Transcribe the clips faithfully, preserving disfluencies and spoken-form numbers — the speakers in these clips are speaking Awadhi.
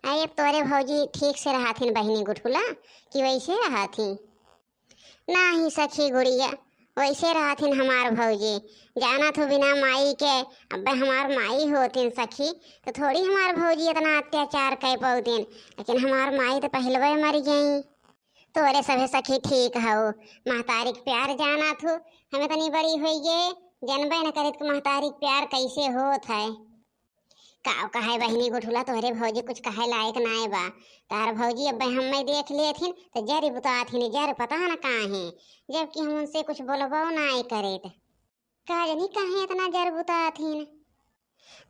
अरे, अब तोरे भौजी ठीक से रहत हिन बहिनी गुठुला, कि वैसे रहत हिन? नाही सखी गुड़िया, वैसे रहत हिन हमार भौजी। जानत हो, बिना माई के, अब्बे हमार माई होतिन सखी, तो थोड़ी हमार भौजी इतना अत्याचार कर पौतिन, लेकिन हमार माई तो पहलवे मर गई। तोरे सभे सखी ठीक हौ, महतारी के प्यार जानत हो, हम इतनी बड़ी होई गए, जनबे न करित कि महतारी के प्यार कैसे होत है। काव कहे बहिनी गुठुला, तोहरे भौजी कुछ कहे लायक नाय बा। तार भौजी अब्बे हम्मे देख लेथिन त जर बुताथिन, जर पता न काहे, जबकि हम उनसे कुछ बोलबो नाय करेत। का जनी काहे इतना जर बुताथिन?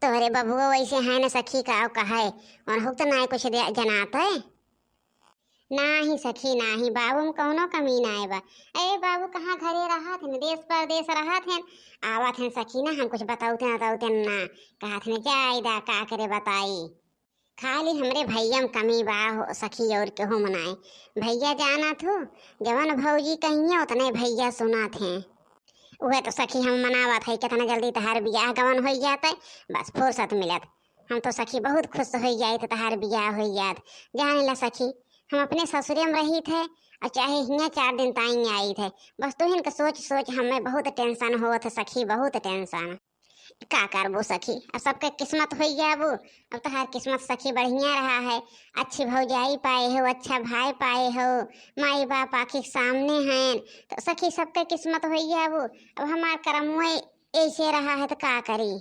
तोहरे बबुआ वैसे है न सखी, काव कहे, उनहुक त नाय कुछ दे-, जनात है। नाही सखी नाही, बाबू में कौनो कमी नाय बा। ए बाबू कहाँ घरे रहत हन, देश परदेश रहत हन, आवत हन सखी ना, हम कुछ बतौते न तौते ना, कहत हन जाय दा का करे बताई। खाली हमरे भैया में कमी बा हो सखी, और केहू में नाय। भैया जानत हो, जवन भौजी कहिए उतने भैया सुनत हैं। उहे तो सखी हम मनावत है, कितना जल्दी तहार बियाह गवन हो जात है, बस फुर्सत मिलत। हम तो सखी बहुत खुश हो जाइत तहार बियाह हो जात। जाने ला सखी, हम अपने ससुरे में रहित है और चाहे हियाँ चार दिन ताई आइत है, बस तुहिन के सोच सोच हमें बहुत टेंशन होत है सखी, बहुत टेंशन। का करबो सखी, अब सबके किस्मत हो जाबो। अब तहार किस्मत सखी बढ़िया रहा है, अच्छी भौजाई पाए हो, अच्छा भाई पाए हो, माई बाप आँखी के सामने हैं, तो सखी सबके किस्मत हो जाबो। अब हमार करम में ऐसे रहा है तो का करी?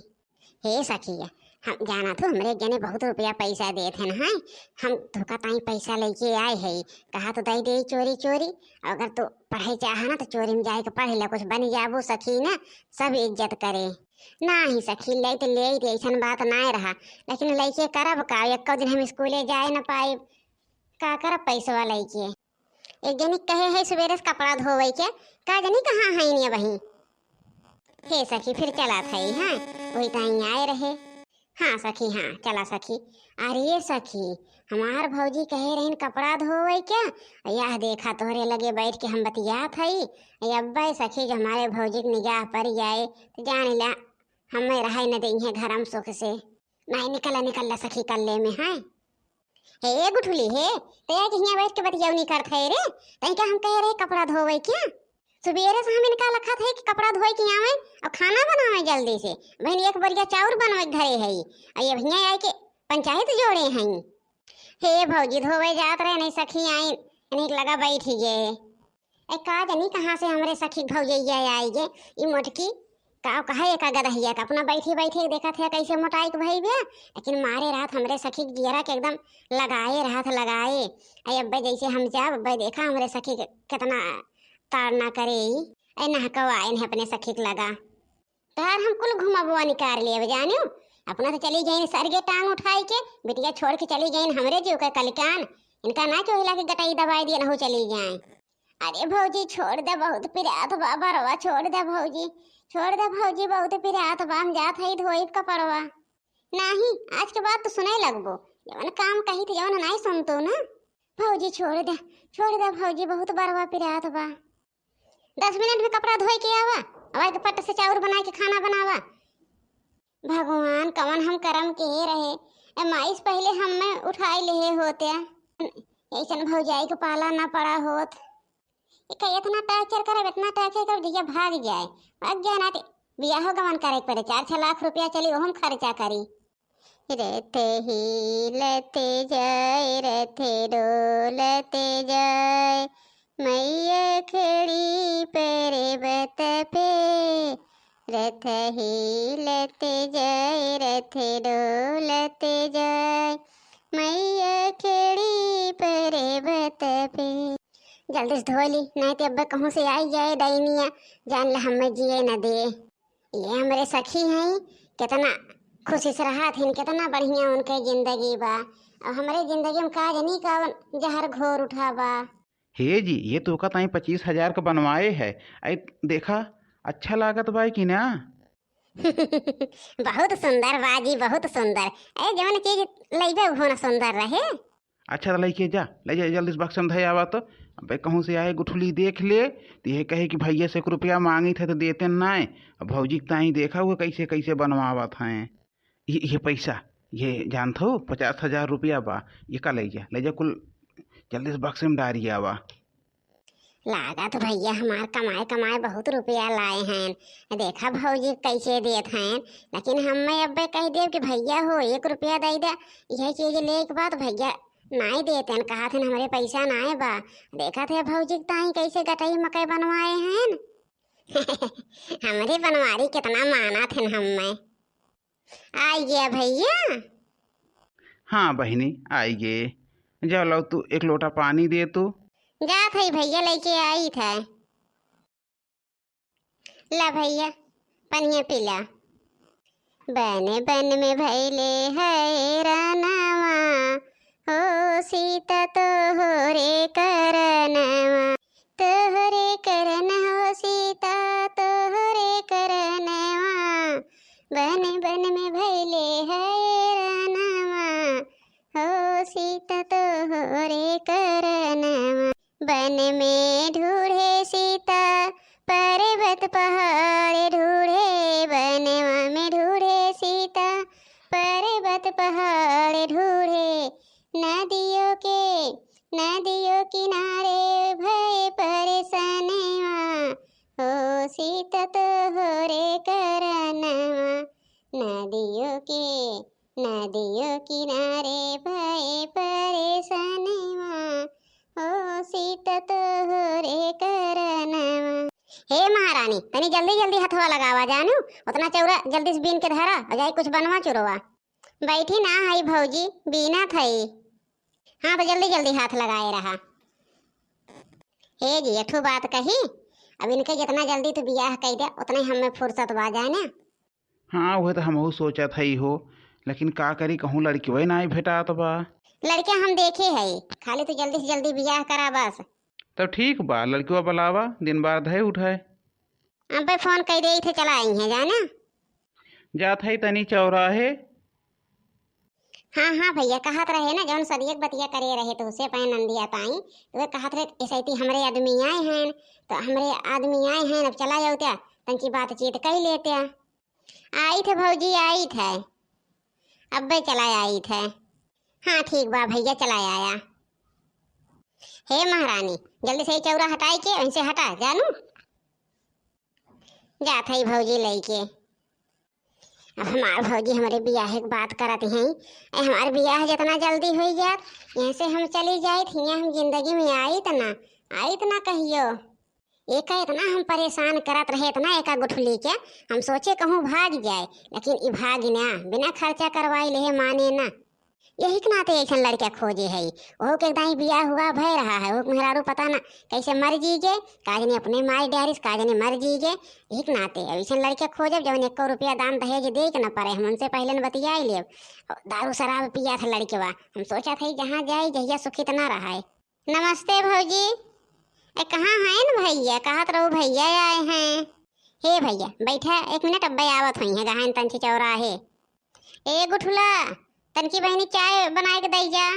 हे सखिया, हम जानत हो हमरे जने बहुत रुपया पैसा देत हैं, हैं? हम धोखा ताई पैसा लेके आए हैं, कहा तो दे दे चोरी चोरी, अगर तू पढ़े चाह ना तो चोरी में जाए के पढ़ ले, कुछ बन जाबो सखी ना, सब इज्जत करे। नाही सखी, ले तो ले रे, ऐसन बात नाय रहा, लेकिन लइके करब का, एको दिन हम स्कूले जाए न पाइब, का करब पैसवा लइके? एक जनी कहे है सुबेरे से कपड़ा धोवे के, का जनी कहाँ है इन्हें वहीं। हे सखी, फिर चला था ही, हाँ, वही ताई आए रहे। हाँ सखी, हाँ, चला सखी। अरे सखी, हमार भौजी कहे रहिन कपड़ा धोवे के, यह देखा तोहरे लगे बैठ के हम बतियात हई। ए अब्बे सखी, जो हमारे भौजी के निगाह पड़ जाए, तो जान ला, हमें रहे न देइहे घर में सुख से। नहीं, निकल, निकल ला सखी, कल्ले में है। हे गुठुली, हे, ते आज हियाँ बैठ के बतियौनी करत है रे? तई का हम कहे रहे कपड़ा धोवे क्या? सुबेरे से हम इनका लखत है कि कपड़ा धोए के आवे और खाना बनावे जल्दी से। बहन, एक बोरिया चाउर बनवे के धरे है, और ये भैया आए के पंचायत जोड़े हैं। हे भौजी, धोवे जात रहे, नहीं सखी आई, इन्हीं लगा बैठ गए। ए, का जनी कहाँ से हमरे सखी के भौजैया आई गे, ई मोटकी। का कहे एका गदहिया के, अपना बैठी बैठी देखत है कैसे मोटाई के भई बे, लेकिन मारे रात हमरे सखी के जियरा के एकदम लगाए रहत, लगाए। ए, अब्बे जैसे हम जाब, अब्बे देखा हमरे सखी के कितना ताड़ना करे ई। ए, नहकवा आइन है अपने सखी के लगा। तहार हम कुल घुमबुआ निकार लेब, जानियो। अपना तो चली गईन सरगे टांग उठाई के, बिटिया छोड़ के चली गईन हमरे जीव के कलिकान। इनका ना केहू लाके गटाई दबाई दिए, नहु चली जाए। अरे भौजी, छोड़ दे, बहुत पिरात बा बरवा, छोड़ दे भौजी, छोड़ दे भौजी, बहुत पिरात बा, हम जात हई धोइब कपड़वा। नाही, आज के बाद तो सुने लगबो, जवन काम कही थे, जवन नाही सुनतो ना। भौजी, छोड़ दे, छोड़ दे भौजी, बहुत बरवा पिरात बा। दस मिनट में कपड़ा धोए के आवा, अब आके पट से चाउर बनाए के खाना बनावा। भगवान, कवन हम करम के रहे, ए माई से पहिले हमें उठाए लेहे होते, ऐसन भौजाई के पाला ना पड़ा होत। एका इतना टॉर्चर करब, इतना टॉर्चर करब, जहिया भाग जाए, भाग जाए ना ते बियाहो गवन करे के पड़े, चार छह लाख रुपया चली, ओहम खर्चा करी। रथ हिलत जाए, रथ डोलत जाए, मैया खड़ी पर्वत पे। रथ हिलत जाए, रथ डोलत जाए, मैया खड़ी पर्वत पे। जल्दी से धो ली, नहीं तो अब्बे कहूँ से आई जाए डाइनिया, जान ला हमें जिए न दे। ये हमरे सखी हैं, कितना खुशी से रहत हैं, कितना बढ़िया उनके जिंदगी बा। अब हमरे जिंदगी में का जनी का जहर घोर उठा बा। हे जी, ये तोका ताई पच्चीस हजार का बनवाए है। आई देखा, अच्छा लागत बा कि ना? बहुत सुंदर बा जी, बहुत सुंदर। ए, जवन चीज लइबे उहो ना सुंदर रहे। अच्छा, तो लइके जा, ले जा, जल्दी से बक्सा में धरे आवा तो। अबे कहूँ से आए गुठली देख ले, तो ये कहे कि भैया से एक रुपया मांगी थे तो देते नाय। अब भौजी के ताई देखा हुआ कैसे कैसे बनवावत हैं। ये, ये पैसा, ये जानत हो, पचास हजार रुपया बा, ये का ले जा, ले जा कुल, जल्दी से बक्से में डारी आवा। लागत भैया हमार कमाए कमाए बहुत रुपया लाए हैं। देखा भौजी कैसे देत हैं, लेकिन हमें अब्बे कह देब कि भैया हो एक रुपया दे दे, यह चीज ले के बाद भैया नाई देते हैं, कहत हैं हमरे पैसा नाई बा। देखत है भौजी के ताई कैसे गटई मकई बनवाए हैं। हमरे बनवारी कितना मानत हैं हमें। आइ गया भैया? हाँ बहिनी, आइ गे। जा लाओ तू एक लोटा पानी दे तू। जात है भैया, लेके आइत है। ला भैया, पनिया पी ला। बन बन में भैले है रनवा, हो सीता तोहरे करनवा, तोहरे करन हो सीता, तोहरे करनवा, बन बन में भैले है रनवा, हो सीता तोहरे करनवा। बन में ढूढ़े सीता, पर्वत पहाड़ ढूढ़े, बनवा में ढूढ़े सीता, पर्वत पहाड़ ढूढ़े, नदियों के, नदियों किनारे भय परेशानवा, हो सीता तोहरे करनवा, नदियों के, नदियों किनारे भय परेशानवा, हो सीता तोहरे करनवा। हे महारानी, तनी जल्दी जल्दी हथवा लगावा जानू, उतना चौरा जल्दी से बीन के धरा और जाई कुछ बनवा चुरवा। बैठी ना हई भौजी, बीनत हई। हाँ, तो जल्दी जल्दी हाथ लगाए रहा। हे जी, एक ठो बात कही, अब इनके जितना जल्दी तू बियाह कई दे, उतना ही हमें फुर्सत बा जाए ना। हाँ, वह तो हमहू सोचत हई हो, लेकिन का करी, कहूँ लड़कियो नाई भेटात बा। लड़किया हम देखे हई, खाली तू जल्दी से जल्दी बियाह करा बस। तब ठीक बा, लड़कियो बुलावा, दिन बार धय उठाए। अबे फोन कई दे, इथे चला आई है जाना। जात हई तनी चौराहे। हाँ, हाँ भैया, कहत रहे ना, जौन सदियक बतिया करे रहे तो उसे पहन नंदिया ताई, तो वे कहत रहे, "ऐसे ती हमरे आदमी आए हैं, तो हमरे आदमी आए हैं, अब चला जाओ त्या, तनकी बातचीत कई लेत्या।" आइत है भौजी, आइत है, अब्बे चला आइत है। हाँ, ठीक बा भैया, चला आया। हे महारानी, जल्दी से ई चौरा हटाई के, वहीं से हटा, जानू। जात हई भौजी लइके। अब हमार भौजी हमरे बियाह के बात करत हैं। ए, हमार बियाह जितना जल्दी होई जात, यहाँ से हम चली जाइत, हियाँ हम जिंदगी में आइत ना, आइत ना कहियो। एका इतना हम परेशान करत रहे, इतना एका गुठली के, हम सोचे कहूँ भाग जाए, लेकिन ई भागी ना, बिना खर्चा करवाई लेहे माने ना। यही के नाते ऐसन लड़का खोजे है। ओहू के दाई बियाह हुआ भय रहा है, ओहू के मेहरारू पता ना कैसे मर जी गे, का जाने अपने माई डारिस, का जाने मर जी गे। यही के नाते अब ऐसन लड़का खोजब, जौन एको रुपया दान दहेज दे के न पड़े। हम उनसे पहले न बतियाई लेब। दारू शराब पिया था लड़कवा, हम सोचा था जहाँ जाए जहिया सुखी त ना रहा है। नमस्ते भौजी। ए, कहाँ हैं न भैया? कहत रहू भैया आए हैं। हे भैया, बैठा, एक मिनट, अब्बे आवत होई हैं, गहान तंची चौराहे। ए गुठुला, तनकी बहिनी चाय बनाए के दई जा।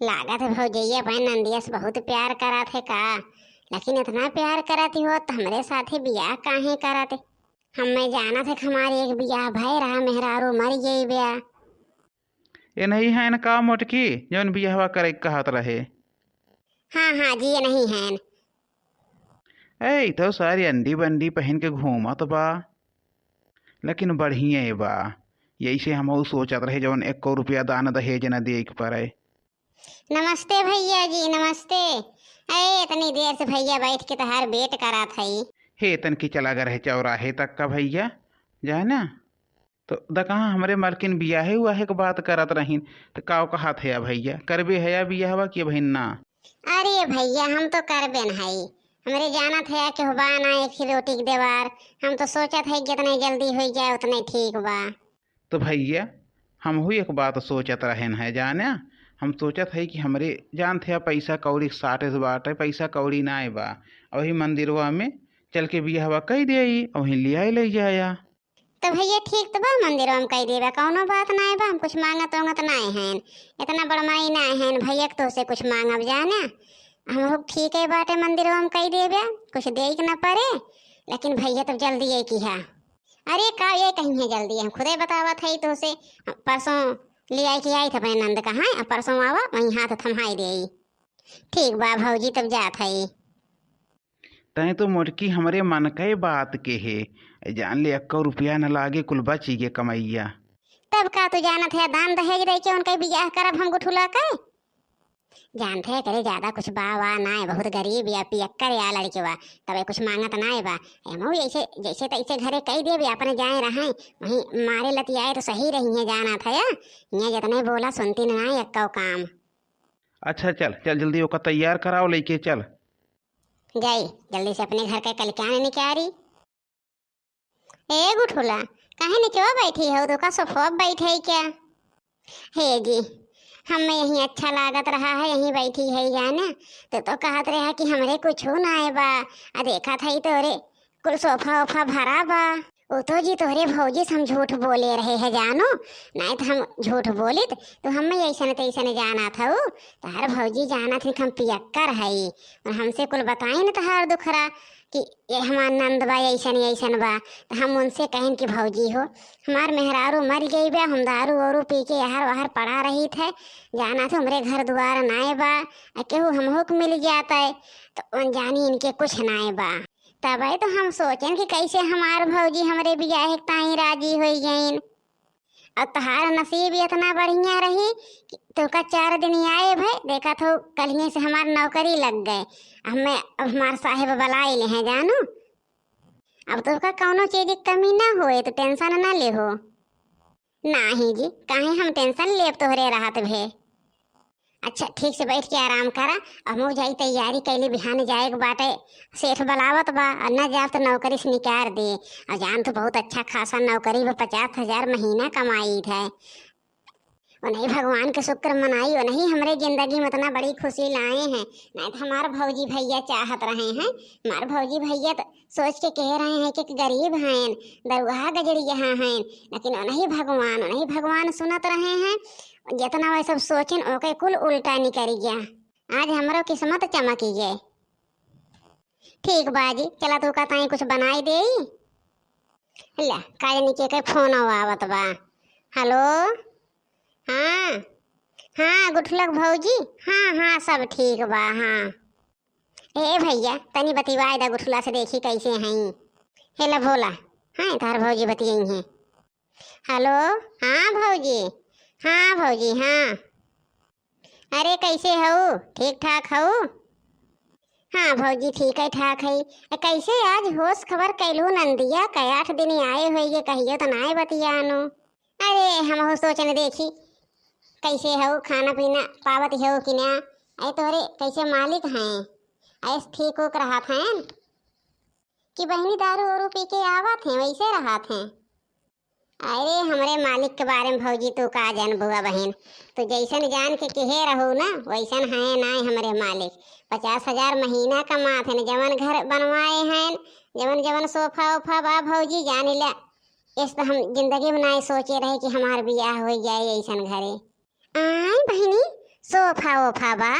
लागत है भौजैया बहन नंदिया से बहुत प्यार करत है का? लेकिन इतना प्यार करत ही हो तो हमरे साथे बियाह काहे करत है? हमें जानत है कि हमारे एक बियाह भय रहा, मेहरारू मर गई बा। ए नहीं है न का मोटकी, जौन बियाहवा करे के कहत रहे? हाँ, हाँ जी, ये नहीं है। ए, ई तो सारी अंडी बंडी पहन के घूमत बा, लेकिन बढ़िया बा। यही से हमहू सोचत रहे, जौन एको रुपया दान दहेज न दे के पड़े। नमस्ते भैया जी, नमस्ते। ए, इतनी देर से भैया बैठ के तहार वेट करत हई। हे, तनकी चला गर है चौराहे तक का भैया, जाए ना। तो द कहाँ हमरे मलकिन बियाहे उआहे के बात करत रहीन, तो काव कहत है भैया, करबे है बियाहवा कि बहिन ना? अरे भैया, हम तो करबे न हई। हमरे जानत है कि हो बा ना एक ही रोटी के देवार। हम तो सोचत है जितने जल्दी हो जाए उतने ठीक बा। तो भैया, हमहू एक बात सोचत रहेन है जाने, हम सोचत है कि हमरे जानत है पैसा कौड़ी के shortage बाटे, पैसा कौड़ी नाय बा, वही मंदिरवा में चल के बियाहवा कई देई, वहीं लियाई ले जाया। तो भैया ठीक तो बा, मंदिरवा में कई देबा, कौनो बात नाय बा, हम कुछ मांगत वांगत नाय हैं, इतना बड़माई नाय हैं भैया कि तोसे कुछ मांगब जाने, हम लोग ठीक है बाटे मंदिरवा में कई देबे, कुछ देई के ना पड़े, लेकिन भैया तब जल्दी ये किहा। अरे का ये कहिहैं जल्दी, हम खुदे बतावत हई तोहसे। परसों लिआइ के आइत है अपने नंद का, हैं, अब परसों आवा, वहीं हाथ थम्हाइ देई। ठीक बा भौजी, तब जात हई। तैं तो मोटकी हमरे मन कै बात केहे, जान ले एक्कौ रुपया न लागे, कुल बची गे कमइया। तब का तू जानत है, दान दहेज दइ के उनकै बियाह करब हम गुठुला कै? जानत है, करे ज्यादा कुछ बा वा नाय, बहुत गरीब या पियक्कर या लड़के बा, तबे कुछ मांगत नाय बा। एमहू जैसे, जैसे तैसे घरे कई देबे, अपने जाए रहैं, वहीं मारे लतियाए तो सही रहिहैं, जानत है, हियाँ जितने बोला सुनती नाय एक्कौ काम। अच्छा चल, चल जल्दी ओका तैयार कराओ, लइके चल। जाई, जल्दी से अपने घर के कलिकान निकारी। ए गुठुला, काहे निचवा बैठी हो? तो का सोफवा पे बैठे है क्या? हे जी, हमें यहीं अच्छा लागत रहा है, यहीं बैठी है जाने। तो, तो कहत रहा कि हमरे कुछ ना आए बा, आ देखा था ही तोरे कुल सोफा ओफा भरा बा। वो तो जी तोहरे भौजी से हम झूठ बोले रहे हैं जानो, नहीं तो हम झूठ बोलित तो हमें ऐसन तैसन जानत हऊ। तोहर भौजी जानत है कि हम पियक्कर हई और हमसे कुल बताइन तोहर दुखरा कि ये हमार नंद बा, ऐसन ऐसन बा। तो हम उनसे कहन कि भौजी हो, हमार मेहरारू मर गई बा, हम दारू वारू पी के यहाँ वहाँ पड़ा रहित है, जानत हो हमरे घर दुआर नाय बा, आ केहू हमहू के मिल जात है तो उन जानी इनके कुछ नाय बा। तबे तो हम सोचेन कि कैसे हमार भौजी हमरे बियाह के ताई राजी होइ गईन। और तोहार नसीब इतना बढ़िया रही कि तोका चार दिन आए भए, देखत हो कल्हिए से हमार नौकरी लग गए। हमें अब हमार साहेब बुलाए ले हैं जानू। अब तोका कौनो चीज की कमी ना होए, तो टेंशन ना ले हो। नाही जी, काहे हम टेंशन लेब तोहरे रहत भे। अच्छा, ठीक से बैठ के आराम करा। हमहू जाई तैयारी कैली, बिहान जाए के बाटे। सेठ बुलावत बा, और न जाब तो नौकरी से निकार दे। और जान तो बहुत अच्छा खासा नौकरी बा, पचास हजार महीना कमाई है। उन्हीं भगवान के शुक्र मनाई, उन्हीं हमरे जिंदगी में इतना बड़ी खुशी लाए हैं। नहीं तो हमार भौजी भैया चाहत रहे हैं, हमार भौजी भैया तो सोच के कह रहे हैं कि गरीब हैं, दरुहा गजड़िया हैं, लेकिन उन्हीं भगवान, उन्हीं भगवान सुनत रहे हैं। जितना वह सब सोचेन, ओके कुल उल्टा निकल गया। आज हमरो किस्मत चमक गए। ठीक बाजी, चला तू का ताई कुछ बनाई देई। ले, काजनी के, के फोन आवत बा। हेलो, हाँ, हाँ, गुठलक भौजी, हाँ, हाँ, सब ठीक बा, हाँ। ए भैया, तनी बतिवाए दा गुठला से, देखी कैसे हईं। हे ला भोला, हाँ, तार भौजी बतियाई हैं। हेलो, हाँ भौजी, हाँ भौजी, हाँ। अरे कैसे हऊ, ठीक ठाक हऊ? हाँ भौजी, ठीक है, ठाक है। ए, कैसे आज होश खबर कैलू नंदिया, कै आठ दिन आए होइए, कहियो तो नाय बतियानो। अरे, हमहू सोचन देखी, कैसे हऊ, खाना पीना पावत हऊ कि ना? अरे, तोहरे कैसे मालिक हैं? ऐस ठीक उक रहत हैं कि बहिनी दारू उरू पी के आवत हैं, वैसे रहत हैं? अरे, हमरे मालिक के बारे में भौजी, तू का जानबू बहिन? तू जैसन जान के किहे रहू ना, वैसन हैं नाय हमरे मालिक। पचास हजार महीना कमात हैं, जवन घर बनवाए हैं, जवन जवन सोफा ओफा बा भौजी, जान ले, इस तो हम जिंदगी में नाय सोचे रहे कि हमार बियाह हो जाए ऐसन घरे। आय बहिनी, सोफा ओफा बा?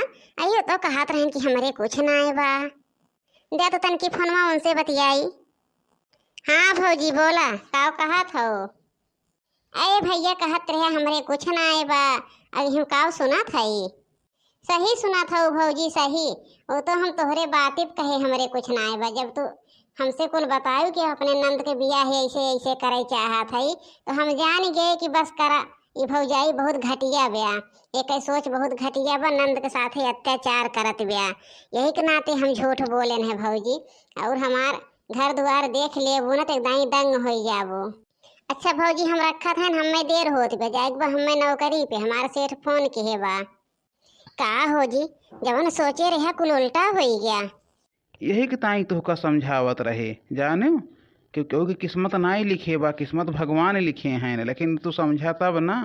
अयो तो कहत रहन कि हमरे कुछ नाय बा। दे तो तनकी फोनवा उनसे बतियाई। हाँ भौजी बोला, का कहत हो? अरे भैया कहत रहे हमरे कुछ नाय बा, अब हम का सुनत हई? सही सुनत हऊ भौजी, सही। वो तो हम तोहरे बातिब कहे हमरे कुछ नाय बा। जब तू हमसे कुल बतायू कि अपने नंद के बियाह ऐसे ऐसे करे चाहत हई, तो हम जान गए कि बस करा, ई भौजाई बहुत घटिया ब्या, एकर सोच बहुत घटिया बा, नंद के साथे अत्याचार करत ब्या। यही के नाते हम झूठ बोलेन है भौजी, और हमार घर दुआर देख लेबू न तो एकदम ही दंग हो जाबू। अच्छा भौजी, हम रखत हन, हमें देर होत बा, जाए के बा हमें नौकरी पे, हमार सेठ फोन किहे बा। का हो जी, जवन सोचे रहे कुल उल्टा होई गया। यही के ताई तोहका समझावत रहे, जाने, कि केहू के किस्मत नाई लिखे बा, किस्मत भगवान लिखे हैं, लेकिन तू समझा तब ना।